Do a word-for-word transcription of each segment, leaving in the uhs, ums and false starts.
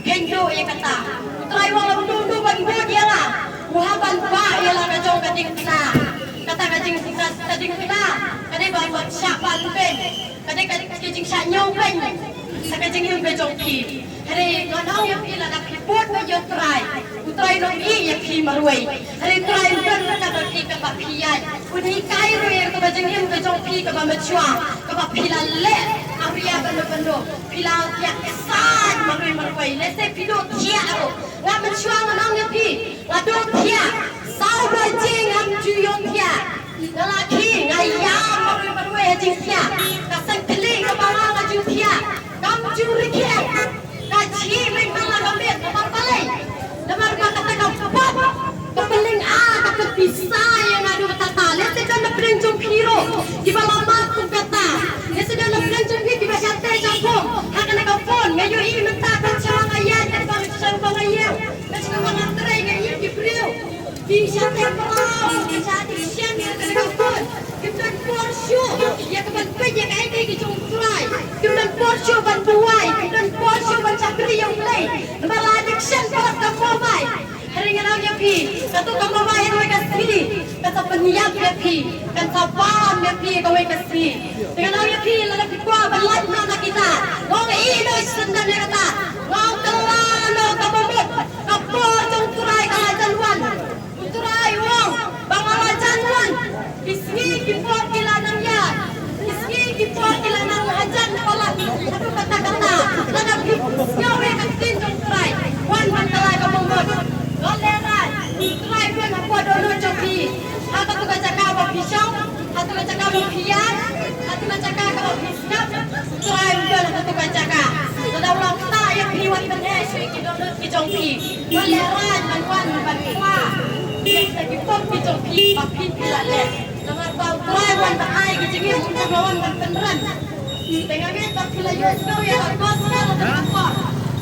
Kheiñ duh ïa kata. U Trai u ong lada u duh ban bud ïa nga, u hap ban bah ïa la ka jong ka diengphna. Kata ka jing, ka, ka diengphna ka dei ba ban shah ban pyn, ka dei ka, ka jingshah ñiewbeiñ ha ka jingim ka jong phi. Hynrei ngan ong ïa phi, lada phi bud ïa u Trai, u Trai un ïohi ïa phi marwei. Hynrei u Trai un don ryngkat bad phi katba phi ïaid. Un hikai ruh ïa kaba jingim ka jong phi kaba mynshuwa, kaba phi la leh awria bynta bynta. Phi la thiah ksaid marwei marwei, lehse phi duh thiah ruh. Nga mynshuwa nga ong ïa phi, nga duh thiah. Saw baje ngam ju ïoh thiah. Nga la khie, nga ïam marwei marwei ha jingthiah. Ka seng khlieh kaba nga nga ju thiah, kam ju rkhie. Ka jhieh mynta la ka miet, namar balei? Namar ba kata ka pop, ka pynlynga, ka pynpisa ïa nga naduh kata. Lehse don na pdeng jong phi ruh kiba la mad kum kata. Lehse don na pdeng jong phi kiba shah teh shah khum ha kane ka phone. Nga ïohi mynta, ban sha nga ïaid, ban sha nga ïaid, ban sha nga trei, nga ïohi ki briew ki shah teh mraw, ki shah addiction ïa kane ka phone. Kim don por shuh ïa ka ban peit ïa kaei kaei ki jong u Trai. Kim don por shuh ban duwai, kim don por shuh ban shakri ïa U Blei. Namar la addiction bad ka mobile. Hynrei ngan ong ïa phi, katto ka mobile kawei ka sngi kan sa pynïap ïa phi, kan sa bam ïa phi kawei ka sngi. Te ngan ong ïa phi, lada phi kwah ban lait noh na kita, nga ong ïa phi, ïa sngewthuh ïa kata. Nga ong kylla noh kaba mut, ka por jong u Trai ka la jan wan. U Trai u ong ba nga la jan wan. Ki sngi ki por ki la nang ïaid. Ki sngi ki por ki la nang hajan palat. Haduh katta katta, lada phi sngew ïa ka ktien jong u Trai, wan ban kylla kaba mut. Wat lehraiñ, u Trai u don hapoh dohnud jong phi. Ha katu ka jaka ba phi shong, ha katu ka jaka ba phi ïaid, ha katu ka jaka kaba phi sngap, u Trai u don ha katu ka jaka. Lada u la ktah ïa phi, wat pyneh shuh ïa ki dohnud ki jong phi. Wat lehraiñ ban wan ban kwah ïa kita ki pop ki jong phi ba phi, phi la leh. Namar ba u Trai u wan ban ai ka jingim, um shym la wan ban pynrem. Te nga ngeit ba phi la ïohsngew ïa ka gospel ha kane ka por.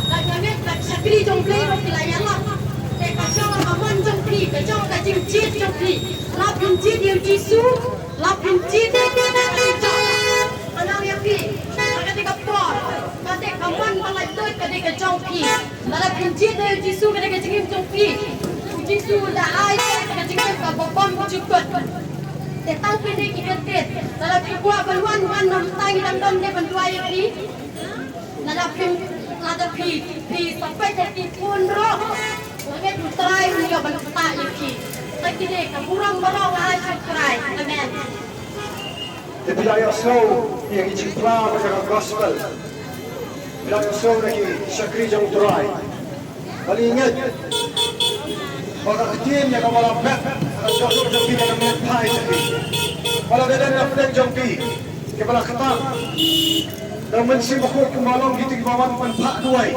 Te nga ngeit ba ki shakri jong U Blei ruh ki la ïalap. Te ka jong ka mon jong phi, ka jong ka jingjied jong phi, la phin jied ïa U Jisu, la phin jied ïa ka jingjied. Nga ong ïa phi, ha kane ka por, ka dei ka mon ba laitluid ka dei ka jong phi. Lada phin jied ïa U Jisu, ka dei ka jingim jong phi. U Jisu u da ai ka jingim kaba bymjukut. Te tang kine ki kyntien, lada phi kwah ban wan, wan, namar tang ngi dang don de ban duwai ïa phi. Lada phi, lada phi, phi sa peit ha ki phone ruh, nga ngeit u Trai un ïoh ban ktah ïa phi. Tang kine ka burom baroh nga ai sha u Trai. Amen. Te phi la ïohsngew ïa ki jingphla bad ka gospel. Phi la ïohsngew na ki shakri jong u Trai. Balei ngeit? Ba ka ktien ïa kaba la bet ha ka dohnud jong phi, ka la mih phai jong phi. Ba la dei na pdeng jong phi kiba la ktah da u Mynsiem Bakhuid kumba long kito kiba wan ban phah duwai.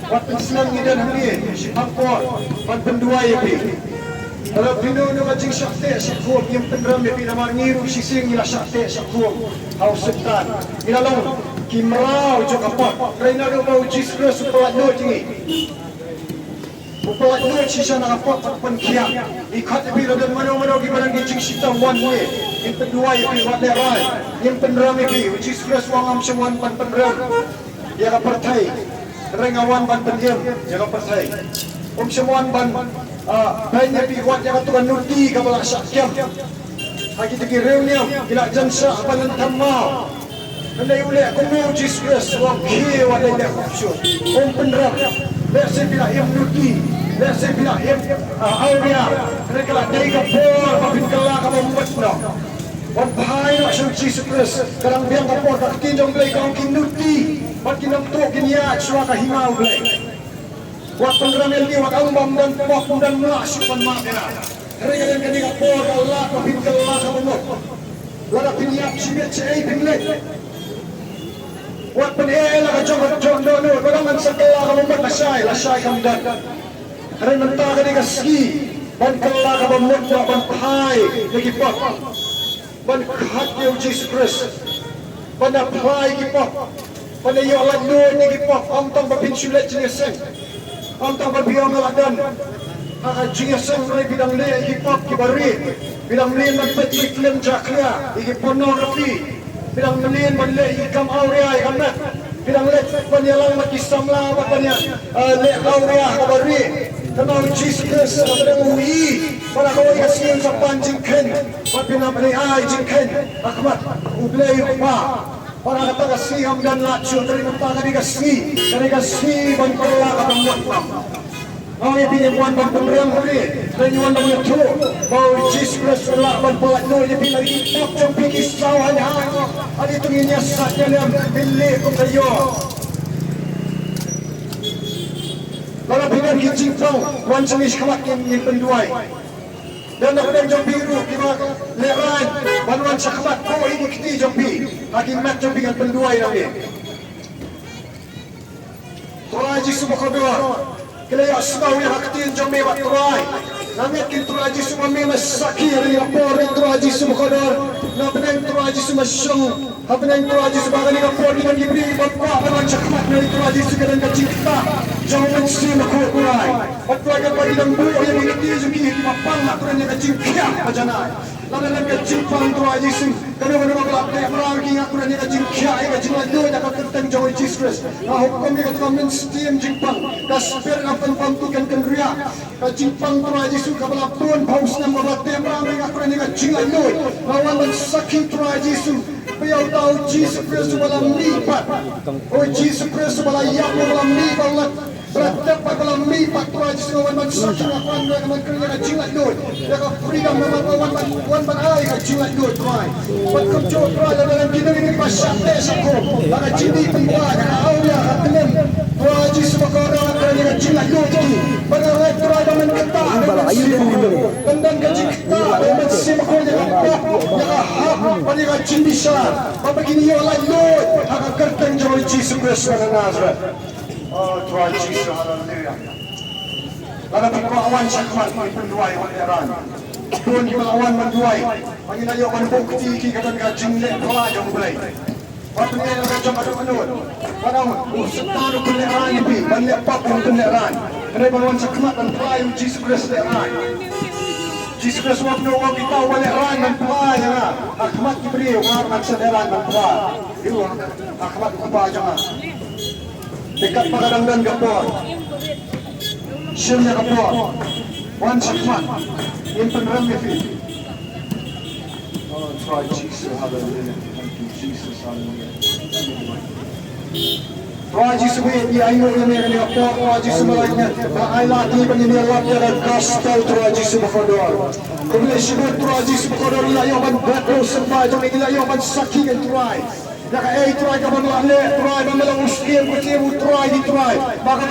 Wat pynsngew, ngi don hangne shiphang por ban pynduwai ïa phi. Lada phi don ka jingshah teh shah khum, ngim pynrem ïa phi namar ngi ruh shisien ngi la shah teh shah khum ha u Soitan. Ngi la long ki mraw jong ka pop. Hynrei naduh ba u Jisu Khrist u pyllait ïa ngi, u pyllait ïa ngi shisha na ka pop, u pynkhiah. Ngi khot ïa phi, lada don mano mano kiba don ki jingshitang, wan hangne. Ngin pynduwai ïa phi, wat lehraiñ. Ngim pynrem ïa phi. U Jisu Khrist u ong, ngam shym wan ban pynrem ïa ka pyrthei, hynrei nga wan ban pynim ïa ka pyrthei. Um shym wan ban, ah, pynïap ïa phi, wat ïa katu ka nuti kaba la shah kem ha kito ki riewniam, ki la jan shah ban lyntham maw. Hynrei u leh kumno u Jisu Khrist? U ong, khie wat leit leh khuid shuh. Um pynrem. Lehse phi la im nuti, lehse phi la im, ah, awria, hynrei ka la dei ka por ba phin kylla kaba mut noh. Wan phai noh sha u Jisu Khrist. Ka dang biang ka por, ka ktien jong U Blei ka ong, ki nuti bad ki nongtuh kin ïaid shuwa ka hima U Blei. Wat pynrem ïa lade, wat ong ba ym don pop, ym don mlah shuh ban map ïa nga. Hynrei ka don kane ka por, ka lad ba phin kylla kaba mut. Lada phin ïap shibit, shaei phin leit? Wat pyneh la ka jong ka jong dohnud, ba dang ngan sa kylla kaba mut lashai, lashai kam don. Hynrei mynta ka dei ka sngi ban kylla kaba mut, ban phai na ki pop. Ban khot ïa u Jisu Khrist ban da phla ïa ki pop, ban da ïoh laitluid na ki pop. Ym tang ba phin shu leit jingïaseng, ym tang ba phi ong nga la don ha ka jingïaseng, hynrei phi dang leh ïa ki pop kiba rieh. Phi dang mlien ban peit ïa ki film jakhlia, ïa ki pornography. Phi dang mlien ban leh ïa ki kam awria, ïa ka met. Phi dang leit ban ïalang bad ki samla bad ban ïa, eh, leh awria ha kaba rieh. Te ma u Jisu Khrist haba dang ïohi ba la kawei ka sngi un sa pan jingkheiñ bad phin hap ban ai jingkheiñ ha khmat U Blei U Kpa. Bad ha kata ka sngi kam don lad shuh, ka dei kata ka dei ka sngi, ka dei ka sngi ban kylla kaba mut tam. Nga ong ïa phi, ngim wan ban pynrem ïa phi, ngi wan ban ïathuh ba u Jisu Khrist u lah ban pyllait noh ïa phi na ki pop jong phi ki saw hain hain. Hadien to ngin ïasaid ïalem, ngin leh kum ka ïoh. Lada phi don ki jingpang, wan sha ngi shakhmat, ngin, ngin pynduwai. Don na pdeng jong phi ruh kiba lehraiñ ban wan shakhmat, buh ïa ki kti jong phi ha ki mat jong phi, ngan pynduwai ïa phi. Trai Jisu bakordor, ki la ïohsngew ïa ka ktien jong me, Trai. Nga ngeit, Trai Jisu, ba me me sakhi ha kane ka por, Trai Jisu bakordor. Na pdeng, Trai Jisu, me shong ha pdeng, Trai Jisu, ba ha kane ka por ki don ki briew ba kwah ban wan shakhmat, Trai Jisu, ka don ka jingktah jong u Mynsiem Bakhuid, Trai. Bad Trai, ka por ki don buh ïa ki kti jong ki kiba pang, Trai, ïa ka jingkhiah ba janai. Lada don ka jingpang, Trai Jisu, kano kano kaba la teh mrang ïa ki, nga kren ïa ka jingkhiah, ïa ka jinglaitluid ha ka kyrteng jong u Jisu Khrist. Nga hukum ïa kata ka mynsiem jingpang, ka spirit of conformity kan kynriah. Ka jingpang, Trai Jisu, kaba la bun phew snem kaba la teh mrang ïa ki, nga kren ïa ka jinglaitluid. Nga wan ban sakhi, Trai Jisu, ba ïa uta u Jisu Khrist uba la mihpat, u Jisu Khrist uba la ïap, uba la mihpat, ba la tep bad ba la mihpat, Trai Jisu, nga wan ban sakhi, nga wan, nga wan kren ïa ka jinglaitluid, ïa ka freedom, nga wan, wan ban, wan ban ai ka jinglaitluid, Trai. Bad kumjuh, Trai, lada don kino kino kiba shah teh shah khum ha ka jingdih pynbha, ha ka awria, ha ka kmen, Trai Jisu bakordor, nga kren ïa ka jinglaitluid ïa ki. Bad nga ngeit, Trai, ba men ktah da u Mynsiem Bakhuid, kan don ka jingktah da u Mynsiem Bakhuid ïa ka pop, ïa ka hap bad ïa ka jingbishar, bad ba kin ïoh laitluid ha ka kyrteng jong u Jisu Khrist uba na Nasareth. Oh, Trai Jisu, haleluya. Lada phi kwah wan shakhmat, ngin pynduwai, wan lehraiñ. Bun kiba la wan ban duwai, ba ngin ïoh ban buh kti ïa ki, ka don ka jingleh phylla jong U Blei. Wat pynleh ka jong ka dohnud. Wat ong, u Soitan u pynlehraiñ ïa phi, ban leh pop u pynlehraiñ. Hynrei ban wan shakhmat ban phylla ïa u Jisu Khrist, lehraiñ. Jisu Khrist u ong, u ong, kita uba lehraiñ ban phylla ïa nga ha khmat ki briew, nga ruh ngan sa lehraiñ ban phylla ïa u ha khmat u Kpa jong nga. Te katba ka dang don ka por, shim ïa ka por, wan shakhmat, ngin pynrem ïa phi. Oh, Trai Jisu, haleluya. Thank you, Jesus, haleluya. Trai Jisu, ngi ainguh ïa me ha kane ka por, Trai Jisu, ba la ai lad ïa ngi ban ïalap ïa ka gospel, Trai Jisu bakordor. Khublei shibun, Trai Jisu bakordor, ngi la ïoh ban bret ruh symbai jong ngi, ngi la ïoh ban sakhi, Trai. Ïa kaei, Trai, kaba me la leh, Trai, ba me long u Syiem ki syiem, u Trai ki trai. Ba ka